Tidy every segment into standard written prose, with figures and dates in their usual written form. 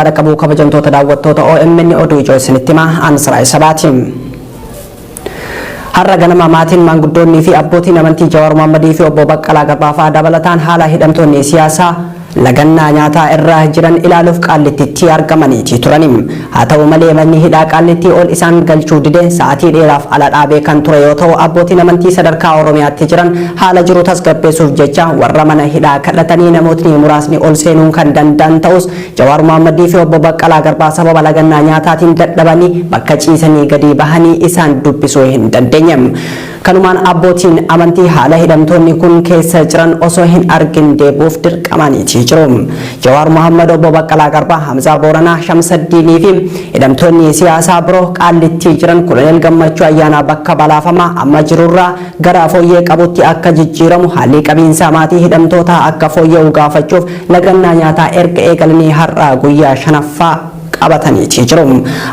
Dhaqqabuu kabajamtoota daawwattoota OMN, oduu ijoo isinitti himaa, an Siraay Sabaati. Har'a ganama maatiin, maanguddoonnii fi abbootiin amantii Jawaar Mohammadii fi obbo Baqqalaa Garbaa fa'aa dabalataan haala hidhamtoonni siyaasaa lagannaa nyaataa irra jiran ilaaluuf Qaallittitti argamaniiti turani. Haa ta'u malee, manni hidhaa Qaallittii ol isaan galchuu dide. Sa'aatii dheeraaf ala dhaabee kan ture yoo ta'u, abbootiin amantii sadarkaa Oromiyaatti jiran haala jiru tasgabbeessuuf jecha warra mana hidhaa kadhatanii namootni muraasni ol seenuun kan danda'an ta'us, Jawaar Mohammadii fi obbo Baqqalaa Garbaa sababa lagannaa nyaataatiin dadhabanii bakka ciisanii gadi bahanii isaan dubbisuu hin dandeenye. Kanumaan abbootiin amantii haala hidhamtoonni kun keessa jiran osoo hin argin deebi'uuf dirqamaniitii jiru. Jawaar Mohammad, obbo Baqqalaa Garbaa, Hamzaa Booranaa, Shamsaddiinii fi hidhamtoonni siyaasaa biroo Qaallittii jiran Koloneel Gammachuu Ayyaanaa bakka balaafamaa amma jirurraa gara fooyyee qabutti akka jijjiiramu, haalli qabiinsa maatii hidhamtootaa akka fooyya'u gaafachuuf lagannaa nyaataa erga eegalanii har'a guyyaa shanaffaa qabataniiti jiru.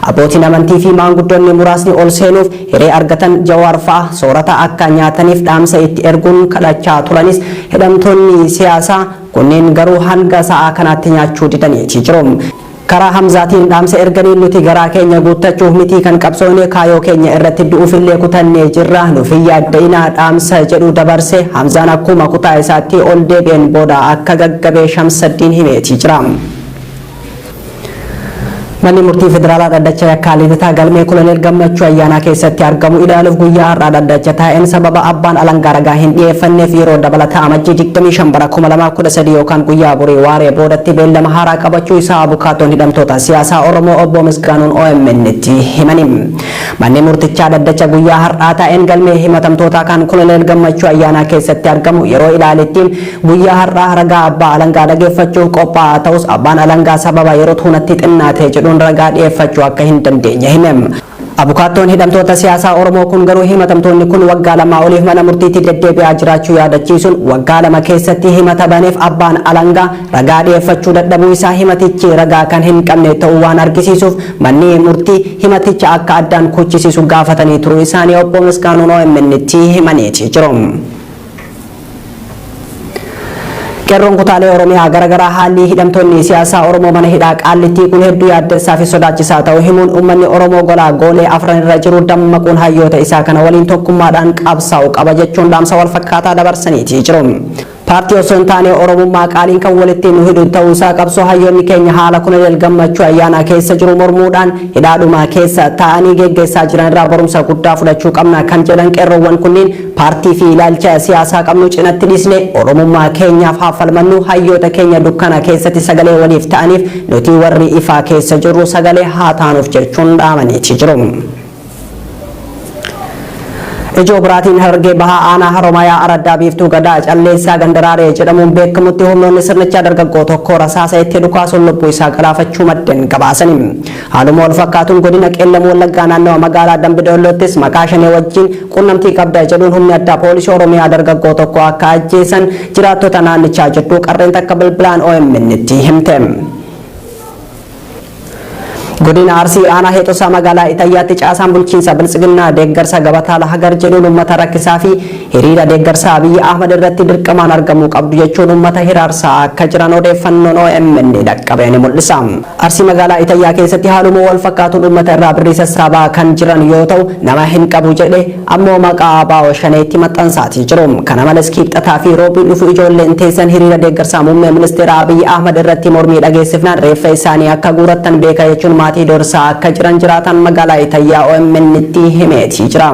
Abbootiin amantii fi maanguddoonni muraasni ol seenuuf hiree argatan Jawaar fa'a soorata akka nyaataniif dhaamsa itti erguun kadhachaa turanis, hidhamtoonni siyaasaa kunneen garuu hanga sa'aa kanaatti nyaachuu didaniiti jiru. Karaa Hamzaatiin dhaamsa erganii, "Nuti garaa keenya guuttachuuf mitii kan qabsoone, kaayoo keenya irratti du'uufillee kutannee jirra, nuuf hin yaadda'inaa," dhaamsa jedhu dabarse. Hamzaan akkuma kutaa isaatti ol deebi'een booda akka gaggabee Shamsaddiin himeetii jira. Manni murtii federaalaa dhaddacha yakkaa Lidataa galmee Koloneel Gammachuu Ayyaanaa keessatti argamu ilaaluuf guyyaa har'aa dhaddacha taa'een, sababa abbaan alangaa ragaa hin dhiyeeffanneef yeroo dabalataa Amajjii 25 bara 2013 yookaan guyyaa borii waaree boodatti beellama haaraa qabachuu isaa abukaatoon hidhamtoota siyaasaa Oromoo obbo Misgaanuun OMN tti himani. Manni murtichaa dhaddacha guyyaa har'aa taa'een galmee himatamtootaa kan Koloneel Gammachuu Ayyaanaa keessatti argamu yeroo ilaaletti, guyyaa har'aa ragaa abbaa alangaa dhageeffachuuf qophaa'aa ta'us, abbaan alangaa sababa yeroo tuunatti xinnaate jedhuun ragaa dhiyeeffachuu akka hin dandeenye hime. Abukaattoon hidhamtoota siyaasaa Oromoo kun garuu himatamtoonni kun waggaa 2 oliif mana murtiitti deddeebi'aa jiraachuu yaadachiisuun, waggaa 2 keessatti himata baneef abbaan alangaa ragaa dhiyeeffachuu dadhabuu isaa himatichi ragaa kan hin qabne ta'uu waan argisiisuuf manni murtii himaticha akka addaan kuchisiisu gaafatanii turuu isaanii obbo Misgaanuun OMN tti himaniiti jiru. Qeerroon kutaalee Oromiyaa garaagaraa haalli hidhamtoonni siyaasaa Oromoo mana hidhaa Qaallittii kun hedduu yaaddessaa fi sodaachisaa ta'uu himuun, uummanni Oromoo golaa goolee afran irra jiru dammaquun hayyoota isaa kana waliin tokkummaadhaan qabsaa'u qaba jechuun dhaamsa wal fakkaataa dabarsaniitii jiru. Paartii osoo hin taane Oromummaa qaaliin kan walitti nu hidhu ta'uusaa, qabsoo hayyoonni keenya haala Koloneel Gammachuu Ayyaanaa keessa jiru mormuudhaan hidhaadhuma keessa taa'anii geggeessaa jiran irraa barumsa guddaa fudhachuu qabna kan jedhan qeerroowwan kunniin, paartii fi ilaalcha siyaasaa qabnu cinatti dhiisne Oromummaa keenyaaf haa falmannu, hayyoota keenya dukkana keessatti sagalee waliif ta'aniif nuti warri ifaa keessa jirru sagalee haa taanuuf jechuun dhaamaniiti jiru. Ijoo biraatiin, Harargee Bahaa aanaa Haromayaa araddaa Biiftuu Gadaa Calleessaa Gandaraaree jedhamuun beekamutti humnoonni sirnichaa dargaggoo tokko rasaasa itti dhukaasuun lubbuu isaa galaafachuu maddeen gabaasani. Haaluma wal fakkaatuun, godina Qeellam Wallaggaa naannawa magaalaa Dambidoolloottis maqaa Shanee wajjin qunnamtii qabda jedhuun humni addaa poolisii Oromiyaa dargaggoo tokko akka ajjeesan jiraattota naannichaa jidduu qarreen takka bilbilaan OMN tti himte. Godina Arsii aanaa Heexosaa magaalaa Itayyaatti caasaan bulchiinsa Biltsiginnaa deeggarsa gabataa lahagar jedhuun uummata rakkisaa fi hiriira deeggarsa Abiyyi Ahmad irratti dirqamaan argamuu qabdu jechuun uummata hiraarsaa akka jiran odeeffannoon OMN dhaqqabe ni mul'isa. Arsii magaalaa Itayyaa keessatti haaluma wal fakkaatuun uummata irraa birrii sassaabaa kan jiran yoo ta'u, nama hin qabu jedhe ammoo maqaa ABO Shaneetti maxxansaatii jiru. Kana malees, Kibxataa fi Roobii dhufu ijoolleen teessan hiriira deeggarsaa muummee ministeera Abiyyi Ahmad irratti mormii dhageessifnaan reeffa isaanii akka guurattan beeka jechuun maatii doorsaa akka jiran jiraatan magaalaa Itayyaa OMN tti himeetii jira.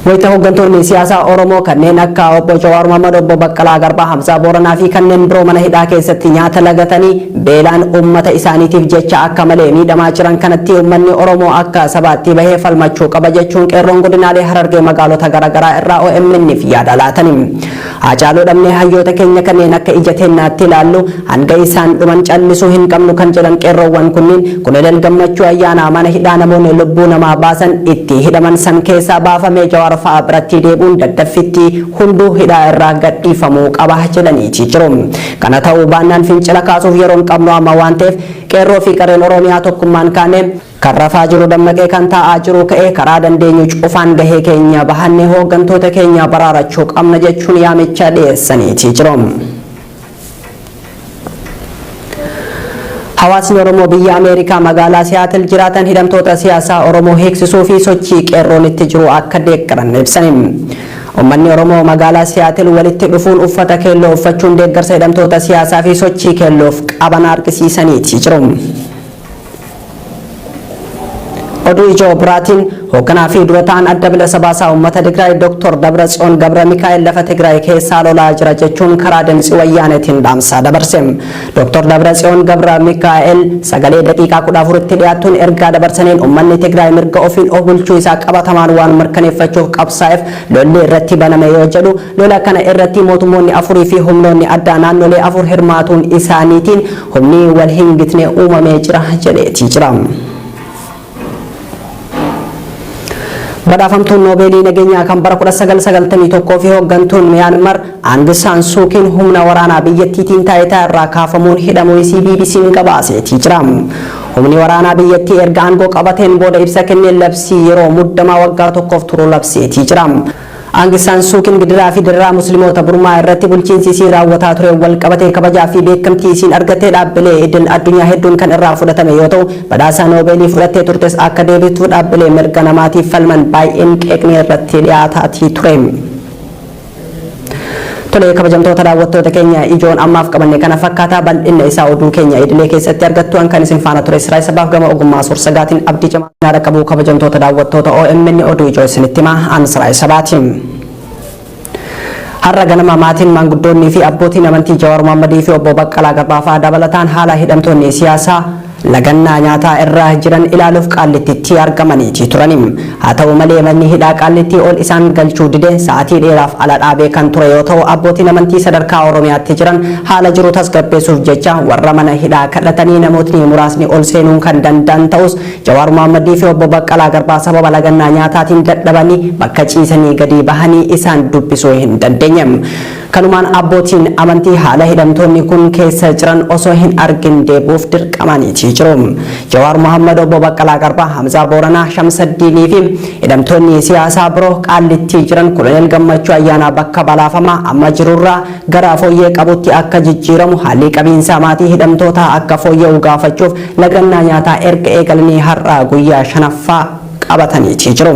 Wayita hooggantoonni siyaasaa Oromoo kanneen akka obbo Jawaar Mohammad, obbo Baqqalaa Garbaa, Hamzaa Booranaa fi kanneen biroo mana hidhaa keessatti nyaata lagatanii beelaan uummata isaaniitiif jecha akka malee miidhamaa jiran kanatti, uummanni Oromoo akka sabaatti bahee falmachuu qaba jechuun qeerroon godinaalee Harargee magaalota garaagaraa irraa OMN'f yaada laatani. Haacaaluu dhabnee hayyoota keenya kanneen akka ija teennaatti ilaallu hanga isaan dhuman callisuu hin qabnu kan jedhan qeerroowwan kunniin, Koloneel Gammachuu Ayyaanaa mana hidhaa namoonni lubbuu namaa baasan itti hidhaman san keessaa baafamee Jawaar fa'aa biratti deebi'uun daddaffitti hunduu hidhaa irraa gadhiifamuu qaba jedhaniiti jiru. Kana ta'uu baannaan fincila kaasuuf yeroon qabnu amma waan ta'eef, qeerroo fi qarreen Oromiyaa tokkummaan kaanee, kan rafaa jiru dammaqee, kan taa'aa jiru ka'ee, karaa dandeenyu cufaan gahee keenya bahannee hooggantoota keenya baraarachuu qabna jechuun yaamicha dhiyeessaniiti jiru. Hawaasni Oromoo biyya Ameerikaa magaalaa Siyaatil jiraatan hidhamtoota siyaasaa Oromoo hiiksisuu fi sochii qeerroon itti jiru akka deeggaran ibsani. Uummanni Oromoo magaalaa Siyaatil walitti dhufuun uffata keelloo uffachuun deeggarsa hidhamtoota siyaasaa fi sochii keelloof qaban argisiisaniiti jiru. Oduu ijoo biraatiin hoogganaa fi dura ta'an Adda Bilisa Baasaa Uummata Tigraay Dr. Dabratsiyoon Gabra Mikaa'el lafa Tigraay keessaa lolaa jira jechuun karaa Dimtsi Wayyaaneetiin dhaamsa dabarse. Dr. Dabratsiyoon Gabra Mikaa'el sagalee daqiiqaa 14tti dhiyaattuun ergaa dabarsaniin uummanni Tigraay mirga ofiin of bulchuu isaa qabatamaan waan mirkaneeffachuuf qabsaa'eef lolli irratti baname yoo jedhu, lola kana irratti mootummoonni afurii fi humnoonni addaa naannolee afur hirmaatuun isaaniitiin humni wal hin gitne uumamee jira jedheetii jira. Badhaafamtuun Noobeelii nageenyaa kan bara 1991 fi hooggantuun Miyaanmar Aang Saan Suu Kiin humna waraanaa biyyattiitiin taayitaa irraa kaafamuun hidhamuu isii BBC'n gabaaseetii jira. Humni waraanaa biyyattii erga aangoo qabateen booda ibsa kenneen labsii yeroo muddamaa waggaa tokkoof turu labseetii jira. Aang Saan Suu Kiin gidiraa fi dararaa Musliimoota Burmaa irratti bulchiinsi isii raawwataa tureen wal qabatee kabajaa fi beekamtii isiin argatte dhaabbilee idil addunyaa hedduun kan irraa fudhatame yoo ta'u, badhaasa Noobeelii fudhattee turtes akka deebiftu dhaabbilee mirga namaatiif falman baay'een qeeqni irratti dhiyaataatii ture. Tolee, kabajamtoota daawwattoota keenya, ijoon ammaaf qabanne kana fakkaataa. Bal'inna isaa oduu keenya idilee keessatti argattu. Kan isin faana ture Siraa Sabaaf, gama ogummaa suur-sagaatiin Abdii Jamaa qabu. Kabajamtoota daawwattoota OMN, oduu ijoo isinitti himaa an Siraa Sabaati. Har'a ganama maatiin, maanguddoonnii fi abbootiin amantii Jawaar Mohammadii fi obbo Baqqalaa Garbaa fa'aa dabalataan haala hidhamtoonni siyaasaa lagannaa nyaataa irra jiran ilaaluuf Qaallittitti argamaniiti turani. Haa ta'u malee, manni hidhaa Qaallittii ol isaan galchuu dide. Sa'aatii dheeraaf ala dhaabee kan ture yoo ta'u, abbootiin amantii sadarkaa Oromiyaatti jiran haala jiru tasgabbeessuuf jecha warra mana hidhaa kadhatanii namootni muraasni ol seenuun kan danda'an ta'us, Jawaar Mohammadii fi obbo Baqqalaa Garbaa sababa lagannaa nyaataatiin dadhabanii bakka ciisanii gadi bahanii isaan dubbisuu hin dandeenye. Kanumaan abbootiin amantii haala hidhamtoonni kun keessa jiran osoo hin argin deebi'uuf dirqamaniiti jiru. Jawaar Mohammad, obbo Baqqalaa Garbaa, Hamzaa Booranaa, Shamsaddiinii fi hidhamtoonni siyaasaa biroo Qaallittii jiran Koloneel Gammachuu Ayyaanaa bakka balaafamaa amma jirurraa gara fooyyee qabutti akka jijjiiramu, haalli qabiinsa maatii hidhamtootaa akka fooyya'u gaafachuuf lagannaa nyaataa erga eegalanii har'a guyyaa shanaffaa qabataniiti jiru.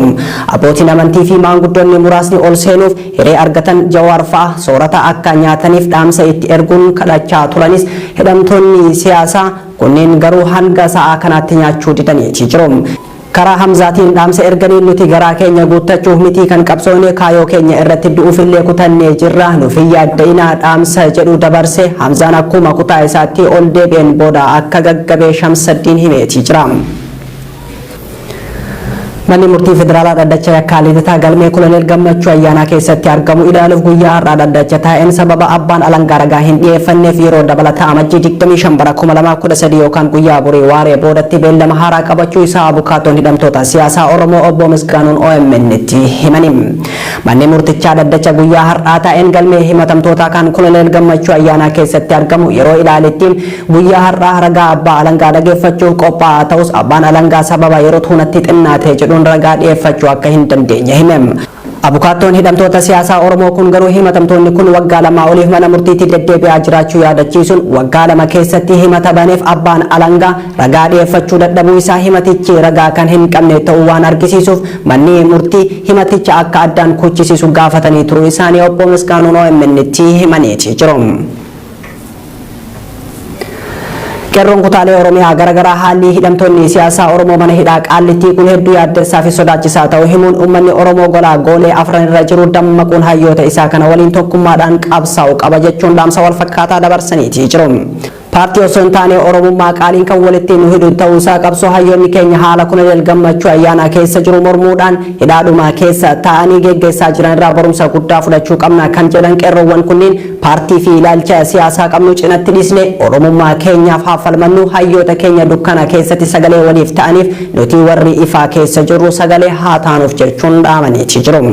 Abbootiin amantii fi maanguddoonni muraasni ol seenuuf hiree argatan Jawaar fa'a soorata akka nyaataniif dhaamsa itti erguun kadhachaa turanis, hidhamtoonni siyaasaa kunneen garuu hanga sa'aa kanaatti nyaachuu didaniiti jiru. Karaa Hamzaatiin dhaamsa erganii, "Nuti garaa keenya guuttachuuf mitii kan qabsoone, kaayoo keenya irratti du'uufillee kutannee jirra, nuuf hin yaadda'inaa," dhaamsa jedhu dabarse. Hamzaan akkuma kutaa isaatti ol deebi'een booda akka gaggabee Shamsaddiin himeetii jira. Manni murtii federaalaa dhaddacha yakkaa Lidataa galmee Koloneel Gammachuu Ayyaanaa keessatti argamu ilaaluuf guyyaa har'aa dhaddacha taa'een sababa abbaan alangaa ragaa hin dhiyeeffanneef yeroo dabalataa Amajjii 25 bara 2013 yookaan guyyaa borii waaree boodatti beellama haaraa qabachuu isaa abukaatoon hidhamtoota siyaasaa Oromoo obbo Misgaanuun OMN tti himani. Manni murtichaa dhaddacha guyyaa har'aa taa'een galmee himatamtootaa kan Koloneel Gammachuu Ayyaanaa keessatti argamu yeroo ilaaletti guyyaa har'aa ragaa abbaa alangaa dhageeffachuuf qophaa'aa ta'us, abbaan alangaa sababa yeroo tuunatti xinnaate jedhuun ragaa dhiyeeffachuu akka hin dandeenye hime. Abukaattoon hidhamtoota siyaasaa Oromoo kun garuu himatamtoonni kun waggaa 2 oliif mana murtiitti deddeebi'aa jiraachuu yaadachiisuun, waggaa 2 keessatti himata baneef abbaan alangaa ragaa dhiyeeffachuu dadhabuu isaa himatichi ragaa kan hin qabne ta'uu waan argisiisuuf manni murtii himaticha akka addaan kuchisiisu gaafatanii turuu isaanii obbo Misgaanuun OMN tti himaniiti jiru. Qeerroon kutaalee Oromiyaa garaagaraa haalli hidhamtoonni siyaasaa Oromoo mana hidhaa Qaallittii kun hedduu yaaddessaa fi sodaachisaa ta'uu himuun, uummanni Oromoo golaa goolee afran irra jiru dammaquun hayyoota isaa kana waliin tokkummaadhaan qabsaa'u qaba jechuun dhaamsa wal fakkaataa dabarsaniitii jiru. Paartii osoo hin taane Oromummaa qaaliin kan walitti nu hidhu ta'uusaa, qabsoo hayyoonni keenya haala Koloneel Gammachuu Ayyaanaa keessa jiru mormuudhaan hidhaadhuma keessa taa'anii geggeessaa jiran irraa barumsa guddaa fudhachuu qabna kan jedhan qeerroowwan kunniin, paartii fi ilaalcha siyaasaa qabnu cinatti dhiisne Oromummaa keenyaaf haa falmannu, hayyoota keenya dukkana keessatti sagalee waliif ta'aniif nuti warri ifaa keessa jirru sagalee haa taanuuf jechuun dhaamaniiti jiru.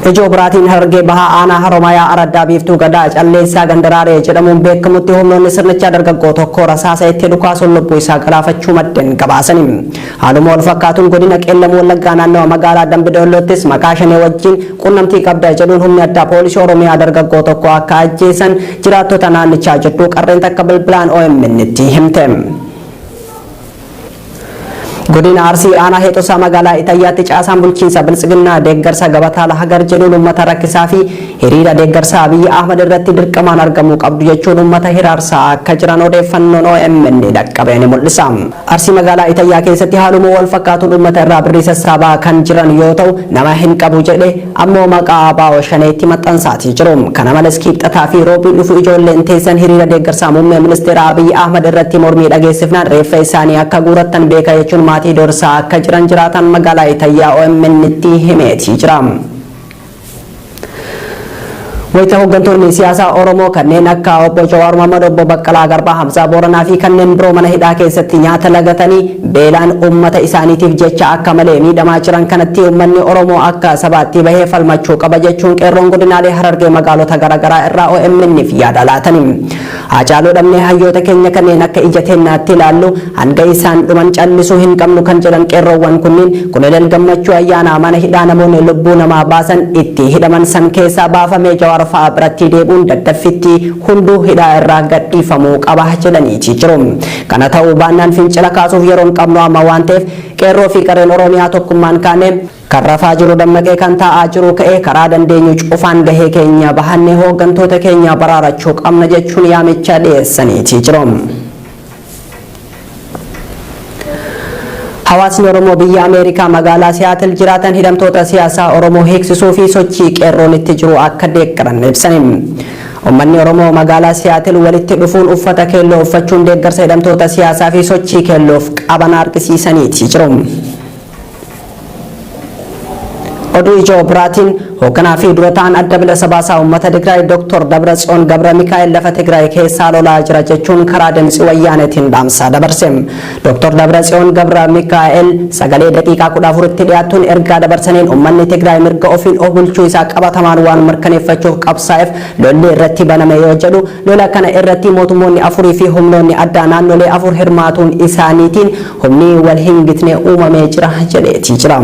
Ijoo biraatiin Harargee Bahaa Aanaa Haromayaa Araddaa Biiftuu Gadaa Calleessaa Gandaraaree jedhamuun beekamutti humnoonni sirnichaa dargaggoo tokko rasaasa itti dhukaasuun lubbuu isaa galaafachuu maddeen gabaasani. Haaluma wal fakkaatuun godina Qeellam Wallaggaa naannawa magaalaa Dambi Doolloottis maqaa Shanee wajjin qunnamtii qabda jedhuun humni addaa poolisii Oromiyaa dargaggoo tokko akka ajjeesan jiraattota naannichaa jidduu qarreen takka bilbilaan OMN tti himte. Godina Arsii Aanaa Heexosaa magaalaa Itayyaatti caasaan bulchiinsa Biltsiginnaa deeggarsa gabataa lahagar jedhuun uummata rakkisaa fi hiriira deeggarsa Abiyyi Ahmad irratti dirqamaan argamuu qabdu jechuun uummata hiraarsaa akka jiran odeeffannoon OMN dhaqqabe ni mul'isa. Arsii magaalaa Itayyaa keessatti haaluma wal fakkaatuun uummata irraa birrii sassaabaa kan jiran yoo ta'u nama hin qabu jedhe ammoo maqaa ABO Shaneetti maxxansaatii jiru. Kana malees Kibxataa fi Roobii dhufu ijoolleen teessan hiriira deeggarsaa muummee ministeera Abiyyi Ahmad irratti mormii dhageessifnaan reeffa isaanii akka guurattan beeka jechuun maatii doorsaa akka jiran jiraatan magaalaa Itayyaa OMN tti himeetii jira. Wayita hooggantoonni siyaasaa Oromoo kanneen akka Obbo Jawaar Mohammad, Obbo Baqqalaa Garbaa, Hamzaa Booranaa fi kanneen biroo mana hidhaa keessatti nyaata lagatanii beelaan uummata isaaniitiif jecha akka malee miidhamaa jiran kanatti uummanni Oromoo akka sabaatti bahee falmachuu qaba jechuun qeerroon godinaalee Harargee magaalota garaagaraa irraa OMN'f yaada laatani. Haacaaluu dhabnee hayyoota keenya kanneen akka ija teennaatti ilaallu hanga isaan dhuman callisuu hin qabnu kan jedhan qeerroowwan kunniin Koloneel Gammachuu Ayyaanaa mana hidhaa namoonni lubbuu namaa baasan itti hidhaman san keessaa baafamee Jawaar fa'aa biratti deebi'uun daddaffitti hunduu hidhaa irraa gadhiifamuu qaba jedhaniiti jiru. Kana ta'uu baannaan fincila kaasuuf yeroon qabnu amma waan ta'eef qeerroo fi qarreen Oromiyaa tokkummaan kaanee kan rafaa jiru dammaqee kan taa'aa jiru ka'ee karaa dandeenyu cufaan gahee keenya bahannee hooggantoota keenya baraarachuu qabna jechuun yaamicha dhiyeessaniiti jiru. Hawaasni Oromoo biyya Ameerikaa magaalaa Siyaatil jiraatan hidhamtoota siyaasaa Oromoo hiiksisuu fi sochii qeerroon itti jiru akka deeggaran ibsani. Uummanni Oromoo magaalaa Siyaatil walitti dhufuun uffata keelloo uffachuun deeggarsa hidhamtoota siyaasaa fi sochii keelloof qaban argisiisaniiti jiru. Oduu ijoo biraatiin hoogganaa fi dura ta'an Adda Bilisa Baasaa Uummata Tigraay Dr. Dabratsiyoon Gabra Mikaa'el lafa Tigraay keessaa lolaa jira jechuun karaa Dimtsi Wayyaaneetiin dhaamsa dabarse. Dr. Dabratsiyoon Gabra Mikaa'el sagalee daqiiqaa 14tti dhiyaattuun ergaa dabarsaniin uummanni Tigraay mirga ofiin of bulchuu isaa qabatamaan waan mirkaneeffachuuf qabsaa'eef lolli irratti baname yoo jedhu, lola kana irratti mootummoonni afurii fi humnoonni addaa naannolee 4 hirmaatuun isaaniitiin humni wal hin gitne uumamee jira jedheetii jira.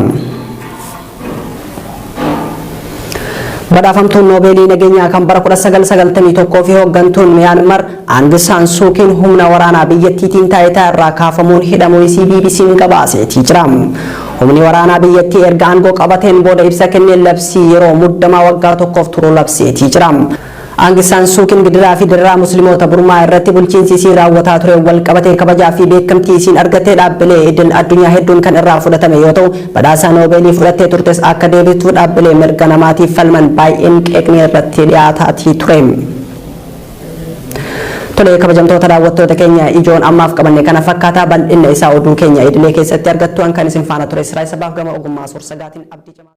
Badhaafamtuun Noobeelii nageenyaa kan bara 1991 fi hooggantuun Miyaanmar Aang Saan Suu Kiin humna waraanaa biyyattiitiin taayitaa irraa kaafamuun hidhamuu isii BBC'n gabaaseetii jira. Humni waraanaa biyyattii erga aangoo qabateen booda ibsa kenneen labsii yeroo muddamaa waggaa tokkoof turu labseetii jira. Aang Saan Suu Kiin gidiraa fi dararaa Musliimoota Burmaa irratti bulchiinsi isii raawwataa ture wal qabatee kabajaa fi beekamtii isiin argattee dhaabbilee idil addunyaa hedduun kan irraa fudhatame yoo ta'u, badhaasa Noobeelii fudhattee turtes akka deebitu dhaabbilee mirga namaatiif falman baay'een qeeqni irratti dhiyaataatii ture. Tolee, kabajamtoota daawwattoota keenya, ijoon ammaaf qabanne kana fakkaataa. Bal'inna isaa oduu keenya idilee keessatti argattu. Kan isin faana ture Siraa Sabaaf, gama ogummaa suur-sagaatiin Abdii Jamaa.